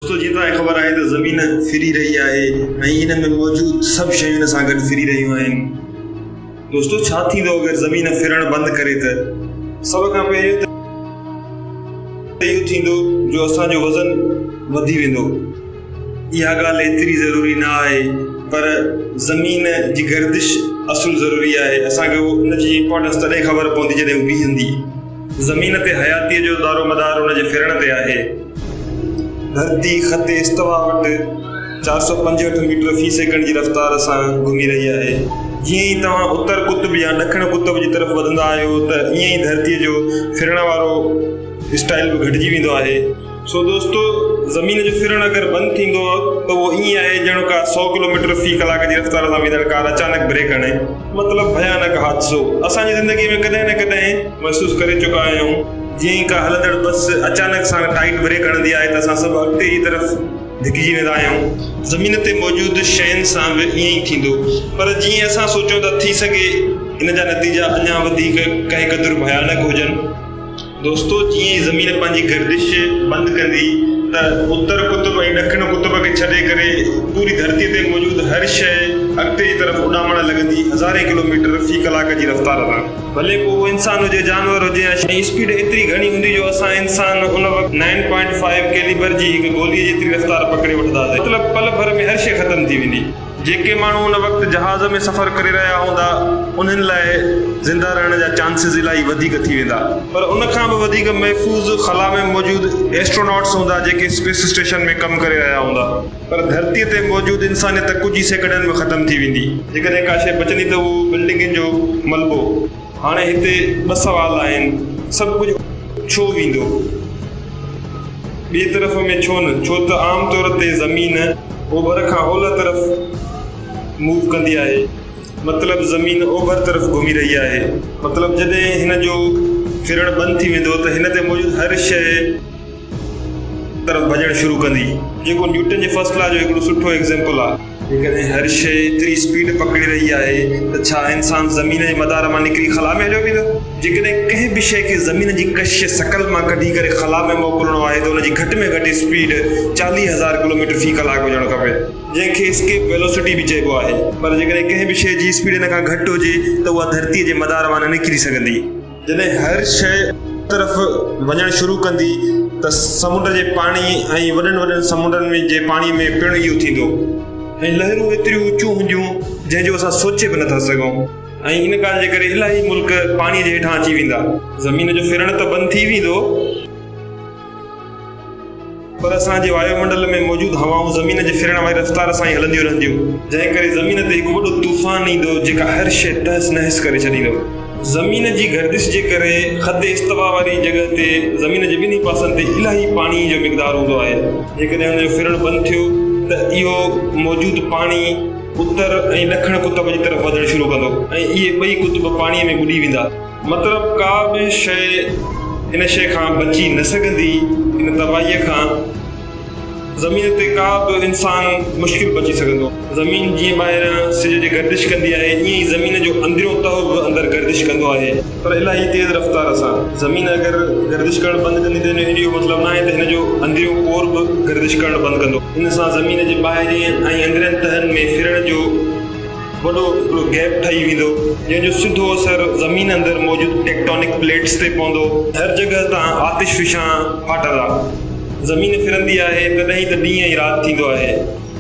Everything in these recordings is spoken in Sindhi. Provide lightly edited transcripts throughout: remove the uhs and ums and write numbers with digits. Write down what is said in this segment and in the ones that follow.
دوستو جيئن توهان کي خبر آهي ته زمين ڦري رهي آهي ۽ ان ۾ موجود سڀ شيون ان سان گڏ ڦري رهيون آهن. دوستو ڇا ٿيندو اگر زمين ڦرڻ بند ڪري ته؟ سڀ کان پهريون ته اهو ٿيندو جو اسان جو وزن وڌي ويندو. اها ڳالهه ايتري ضروري نه آهي پر زمين جي گردش اصل ضروري آهي. اسان کي ان جي امپارٽنس تڏهن خبر پوندي جڏهن هو بيهندي. زمين تي حياتيء جو دارومدار ان جي ڦرڻ تي آهي. ڌرتي خط استوا وٽ 465 ميٽر في سيڪنڊ جي رفتار سان گهمي رهي آهي. جيئن ئي توهان اتر قطب يا ڏکڻ قطب جي طرف وڌندا آهيو ته ائين ئي ڌرتيء جو ڦرڻ وارو اسٽائيل به گهٽجي ويندو آهي. سو دوستو زمين جو ڦرڻ اگر بند ٿيندو ته اهو ائين آهي ڄڻ ڪا سو ڪلوميٽر في ڪلاڪ جي رفتار سان ويندڙ ڪار اچانڪ بريڪ هڻي. مطلب ڀيانڪ حادثو اسان جي زندگي ۾ ڪڏهن نه ڪڏهن محسوس ڪري چڪا آهيون. جيئن ئي ڪا هلندڙ بس اچانڪ سان ٽائيٽ بريڪ هڻندي آهي ته اسان سڀ اڳتي جي طرف ڌڪجي ويندا آهيون. زمين تي موجود شين سان به ائين ئي ٿيندو پر جيئن اسان سوچيون ٿا ٿي سگهي ان جا نتيجا اڃا وڌيڪ ڪنهن قدر ڀيانڪ هجن. دوستو جيئن ئي زمين پنهنجي گردش بند ڪندي ته اتر قطب ۽ ڏکڻ قطب کي ڇڏي ڪري پوري ڌرتي تي موجود هر شيء اڳتي جي طرف اڏامڻ لڳندي هزارين ڪلوميٽر في ڪلاڪ جي رفتار سان. ڀلي پوء اهو انسان هجي، جانور هجي يا شيء ۽ اسپيڊ ايتري گهڻي هوندي جو اسان انسان ان وقت نائن پوائنٽ فائيو ڪيليبر جي هڪ گولي جيتري رفتار پڪڙي وٺنداسين. مطلب پل ڀر ۾ هر شيء ختم ٿي ويندي. جيڪي ماڻهو ان وقت جهاز ۾ سفر ڪري رهيا هوندا انهن لاء زنده رهڻ جا چانسز الاهي وڌيڪ ٿي ويندا پر ان کان به وڌيڪ محفوظ خلا ۾ موجود ايسٽروناٽس هوندا جيڪي اسپيس اسٽيشن ۾ ڪم ڪري رهيا هوندا پر ڌرتي تي موجود انسانيت ڪجهه ئي سيڪنڊن ۾ ختم ٿي ويندي. جيڪڏهن ڪا شيء بچندي ته اهو بلڊنگن جو ملبو. هاڻي هتي ٻه سوال آهن، سڀ ڪجهه ڇو ويندو؟ ٻئي طرف ۾ ڇو نه؟ ڇو ته عام طور تي زمين اوڀر کان اولهه طرف موو ڪندي آهي. مطلب زمين اوڀر طرف گهمي رهي آهي. مطلب جڏهن هن جو ڦرڻ بند ٿي ويندو ته هن تي موجود هر شيء طرف ڀڄڻ شروع ڪندي. جيڪو نيوٽن جي فرسٽ لا جو هڪڙو سٺو ايگزيمپل آهي. جيڪڏهن هر شيء ايتري اسپيڊ پڪڙي رهي آهي ته ڇا انسان زمين جي مدار مان نڪري خلا ۾ هليو ويندو؟ جيڪڏهن ڪنهن به شيء کي زمين جي ڪشش ثقل مان ڪڍي ڪري خلا ۾ موڪلڻو آهي ته ان جي گهٽ ۾ گهٽ اسپيڊ 40,000 ڪلوميٽر في ڪلاڪ هجڻ کپي، جنهن کي اسڪيپ ويلوسٽي به چئبو آهي. پر جيڪڏهن ڪنهن به شيء جي اسپيڊ ان کان گهٽ هجي ته اها ڌرتيء جي مدار مان نه نڪري سگهندي. جڏهن هر شيء طرف وڃڻ شروع ڪندي ته سمنڊ جي پاڻي ۽ وڏن وڏن سمنڊن ۾ جي پاڻي ۾ پڻ اهو ٿيندو ۽ لهرون ايتريون اوچيون هونديون جنهن جو اسان سوچي به نٿا سگهون ۽ ان ڳالهه جي ڪري الاهي ملڪ پاڻي جي هيٺان اچي ويندا. زمين جو ڦرڻ ته بند ٿي ويندو. پر اسان جي وايو منڊل ۾ موجود هوائون زمين جي ڦرڻ واري رفتار سان ئي هلنديون رهنديون، جنهن ڪري زمين تي هڪ وڏو طوفان ايندو جيڪا هر شيء تهس نهس ڪري ڇڏيندو. زمين جي گردش جي ڪري خط استوا واري جڳهه تي زمين جي ٻنهي پاسن تي الاهي پاڻي جو مقدار هوندو آهي. جيڪڏهن ان جو ڦرڻ بند ٿيو ته اهو موجود پاڻي اتر ۽ ڏکڻ قطب جي طرف وڌڻ شروع ڪندو ۽ اهي ٻئي قطب پاڻي ۾ ٻڏي ويندا. مطلب ڪا به شيء ان شيء کان بچي نه سگهندي، ان تباهيء کان زمين تي ڪا به انسان مشڪل بچي سگهندو. زمين جيئن ٻاهريان سج جي گردش ڪندي آهي، ائين ئي زمين جو اندريون تهه به اندر گردش ڪندو آهي، پر الاهي تيز رفتار سان. زمين اگر گردش ڪرڻ بند ڪندي ته ان جو اهو مطلب ناهي ته هن جو اندريون ڪور به گردش ڪرڻ بند ڪندو. ان سان زمين جي ٻاهرين ۽ اندرين تهن ۾ ڦرڻ جو وڏو هڪڙو گيپ ٺهي ويندو، جنهن جو سڌو اثر زمين اندر موجود ٽيڪٽونڪ پليٽس تي پوندو. هر جڳهه تان آتش فشان ڦاٽندا. زمين ڦرندي آهي، تڏهن ئي ته ڏينهن ۽ رات ٿيندو آهي.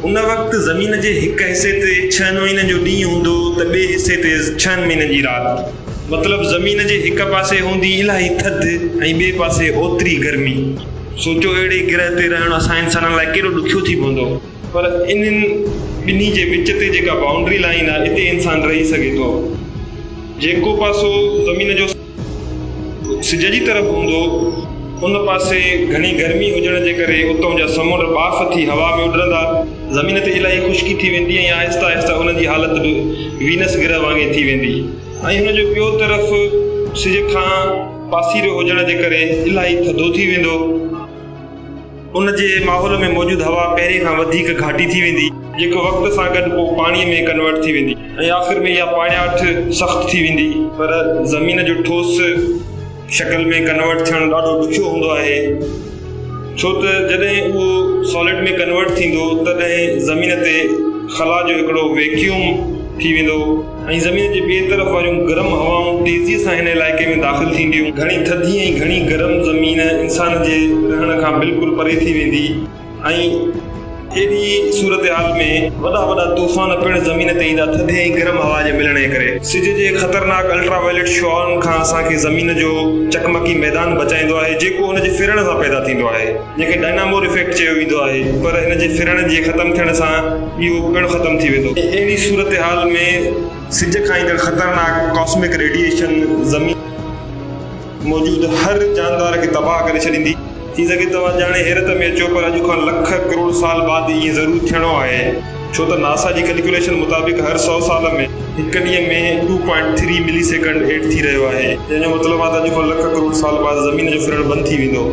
ان وقت زمين جي هڪ حصي تي ڇهن مهينن جو ڏينهن هوندو ته ٻئي حصي تي ڇهن مهينن جي رات. مطلب زمين جي هڪ پاسي هوندي الاهي ٿڌ ۽ ٻئي پاسي اوتري گرمي. سوچو اهڙي گرهه تي رهڻ اسان انسانن لاء ڪيڏو ڏکيو ٿي پوندو. پر انهن ٻنهي جي وچ تي جيڪا بائونڊري لائين آهي اتي انسان رهي سگهي ٿو. جيڪو پاسو زمين جو سج جي طرف هوندو ان پاسي گهڻي گرمي هجڻ جي ڪري اتان جا سمنڊ ٻاڦ ٿي هوا ۾ اڏرندا، زمين تي الاهي خشڪي ٿي ويندي ۽ آهستي آهستي انهن جي حالت به وينس گرهه وانگي ٿي ويندي ۽ هن جو ٻيو طرف سج کان پاسيرو هجڻ جي ڪري الاهي ٿڌو ٿي ويندو. ان جي ماحول ۾ موجود هوا پهرين کان وڌيڪ گهاٽي ٿي ويندي، جيڪو وقت سان گڏ پوء پاڻيء ۾ ڪنورٽ ٿي ويندي ۽ آخر ۾ اها پاڻياٺ سخت ٿي ويندي. پر زمين جو ٺوس شڪل ۾ ڪنورٽ ٿيڻ ڏاڍو ڏکيو هوندو آهي، ڇو ته جڏهن اهو سالڊ ۾ ڪنورٽ ٿيندو تڏهن زمين تي خلا جو هڪڙو ويڪيوم ٿي ويندو ۽ زمين جي ٻئي طرف واريون گرم هوائون تيزيء سان هن علائقي ۾ داخل ٿينديون. گهڻي ٿڌي ۽ گهڻي گرم زمين انسان جي رهڻ کان بلڪل پري ٿي ويندي ۽ اهڙي صورتحال ۾ وڏا وڏا طوفان پڻ زمين تي ايندا ٿڌي ۽ گرم هوا جي ملڻ جي ڪري. سج جي خطرناڪ الٽرا وائليٽ شعاعن کان اسان کي زمين جو چقمقي ميدان بچائيندو آهي جيڪو ان جي ڦرڻ سان پيدا ٿيندو آهي جنهن کي ڊائنامور افيڪٽ چيو ويندو آهي پر ان جي ڦرڻ جي ختم ٿيڻ سان اهو پڻ ختم ٿي ويندو. اهڙي صورتحال ۾ سج کان ايندڙ خطرناڪ ڪاسمڪ ريڊيئيشن زمين. موجود هر جاندار کي تباهه ڪري ڇڏيندي. ٿي سگهي توهان ڄاڻي حيرت ۾ اچو پر اڄ کان لک ڪروڙ سال بعد ائين ضرور ٿيڻو آهي ڇو ته ناسا جي ڪلڪيوليشن مطابق هر سئو سال ۾ هڪ ڏينهن ۾ two point three millisecond هيٺ ٿي رهيو آهي جنهن جو مطلب آهي ته اڄ کان لک ڪروڙ سال بعد زمين جو ڦرڻ بند ٿي ويندو.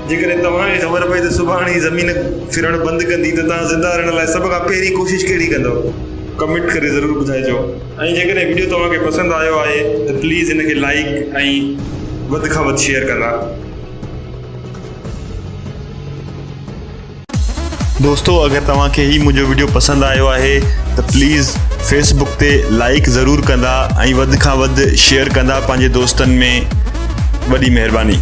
جيڪڏهن توهان کي خبر پئي ته سڀاڻي زمين ڦرڻ بند ڪندي ته توهان زنده رهڻ لاء سڀ کان پهرين ڪوشش ڪهڙي ڪندؤ؟ ڪمينٽ ڪري ضرور ٻڌائجو. ۽ جيڪڏهن وڊيو توهان کي پسند آيو آهي ته پليز هن کي لائيڪ ۽ وڌ کان وڌ شيئر ڪندا. دوستو اگر توهان کي هي منهنجو وڊيو پسند آيو آهي ته پليز فيس بڪ تي لائيڪ ضرور ڪندا ۽ وڌ کان وڌ شيئر ڪندا پنهنجي دوستن ۾ وڏي مهرباني.